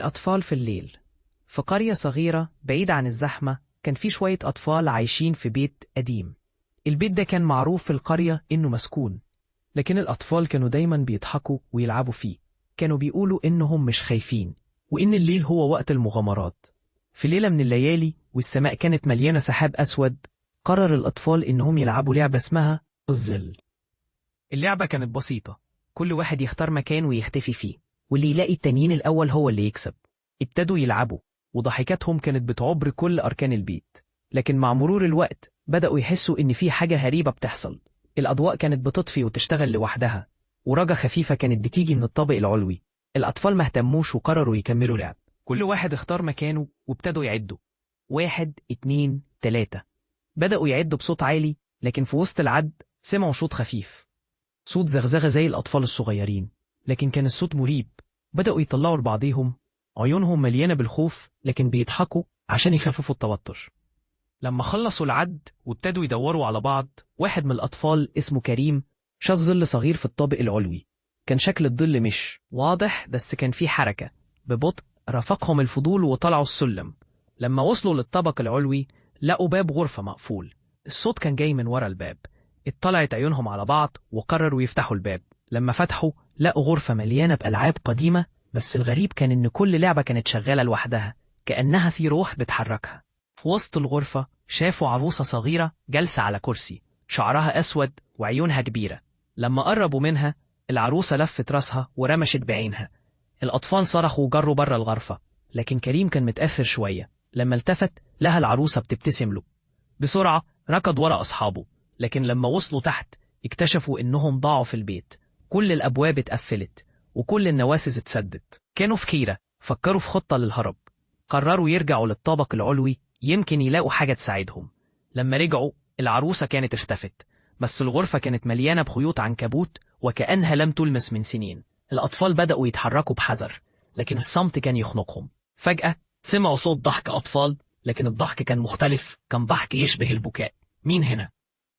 الأطفال في الليل. في قرية صغيرة بعيدة عن الزحمة كان في شوية أطفال عايشين في بيت قديم. البيت ده كان معروف في القرية إنه مسكون، لكن الأطفال كانوا دايما بيضحكوا ويلعبوا فيه. كانوا بيقولوا إنهم مش خايفين، وإن الليل هو وقت المغامرات. في ليلة من الليالي والسماء كانت مليانة سحاب أسود، قرر الأطفال إنهم يلعبوا لعبة اسمها الظل. اللعبة كانت بسيطة، كل واحد يختار مكان ويختفي فيه، واللي يلاقي التانيين الأول هو اللي يكسب. ابتدوا يلعبوا وضحكاتهم كانت بتعبر كل أركان البيت. لكن مع مرور الوقت بدأوا يحسوا إن في حاجة غريبة بتحصل. الأضواء كانت بتطفي وتشتغل لوحدها، ورجة خفيفة كانت بتيجي من الطابق العلوي. الأطفال ما اهتموش وقرروا يكملوا لعب. كل واحد اختار مكانه وابتدوا يعدوا: 1، 2، 3. بدأوا يعدوا بصوت عالي، لكن في وسط العد سمعوا صوت خفيف، صوت زغزغة زي الأطفال الصغيرين، لكن كان الصوت مريب. بدأوا يطلعوا لبعضهم، عيونهم مليانة بالخوف، لكن بيضحكوا عشان يخففوا التوتر. لما خلصوا العد وابتدوا يدوروا على بعض، واحد من الأطفال اسمه كريم شاف ظل صغير في الطابق العلوي. كان شكل الظل مش واضح، بس كان فيه حركة. ببطء رافقهم الفضول وطلعوا السلم. لما وصلوا للطابق العلوي لقوا باب غرفة مقفول. الصوت كان جاي من ورا الباب. اطلعت عيونهم على بعض وقرروا يفتحوا الباب. لما فتحوا لقوا غرفة مليانة بألعاب قديمة، بس الغريب كان إن كل لعبة كانت شغالة لوحدها، كأنها في روح بتحركها. في وسط الغرفة شافوا عروسة صغيرة جالسة على كرسي، شعرها أسود وعيونها كبيرة. لما قربوا منها العروسة لفت راسها ورمشت بعينها. الأطفال صرخوا وجروا بره الغرفة، لكن كريم كان متأثر شوية. لما التفت لها العروسة بتبتسم له. بسرعة ركض ورا أصحابه، لكن لما وصلوا تحت اكتشفوا إنهم ضاعوا في البيت. كل الأبواب اتقفلت وكل النوافذ اتسدت. كانوا في حيرة، فكروا في خطة للهرب. قرروا يرجعوا للطابق العلوي، يمكن يلاقوا حاجة تساعدهم. لما رجعوا العروسة كانت اختفت، بس الغرفة كانت مليانة بخيوط عنكبوت وكأنها لم تلمس من سنين. الأطفال بدأوا يتحركوا بحذر، لكن الصمت كان يخنقهم. فجأة سمعوا صوت ضحك أطفال، لكن الضحك كان مختلف، كان ضحك يشبه البكاء. مين هنا؟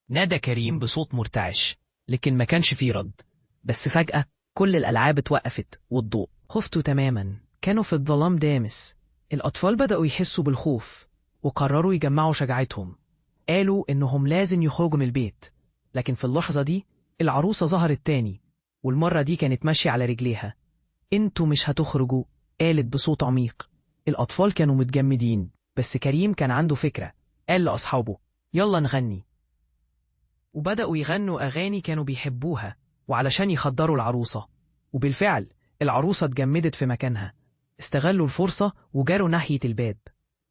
نادى كريم بصوت مرتعش، لكن ما كانش فيه رد. بس فجأة كل الألعاب اتوقفت والضوء خفتوا تماما. كانوا في الظلام دامس. الأطفال بدأوا يحسوا بالخوف وقرروا يجمعوا شجاعتهم. قالوا إنهم لازم يخرجوا من البيت. لكن في اللحظة دي العروسة ظهرت تاني، والمرة دي كانت ماشية على رجليها. انتوا مش هتخرجوا، قالت بصوت عميق. الأطفال كانوا متجمدين، بس كريم كان عنده فكرة. قال لأصحابه: يلا نغني. وبدأوا يغنوا أغاني كانوا بيحبوها وعلشان يخدروا العروسة. وبالفعل العروسة اتجمدت في مكانها. استغلوا الفرصة وجروا ناحية الباب،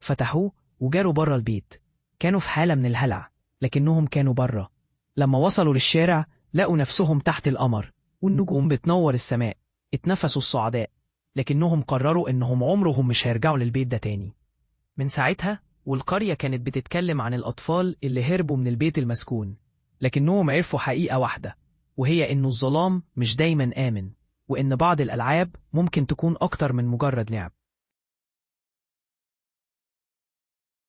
فتحوه وجروا بره البيت. كانوا في حالة من الهلع، لكنهم كانوا بره. لما وصلوا للشارع لقوا نفسهم تحت القمر والنجوم بتنور السماء. اتنفسوا الصعداء، لكنهم قرروا إنهم عمرهم مش هيرجعوا للبيت ده تاني. من ساعتها والقرية كانت بتتكلم عن الأطفال اللي هربوا من البيت المسكون، لكنهم عرفوا حقيقة واحدة، وهي إنه الظلام مش دايما آمن، وإن بعض الألعاب ممكن تكون أكتر من مجرد لعب.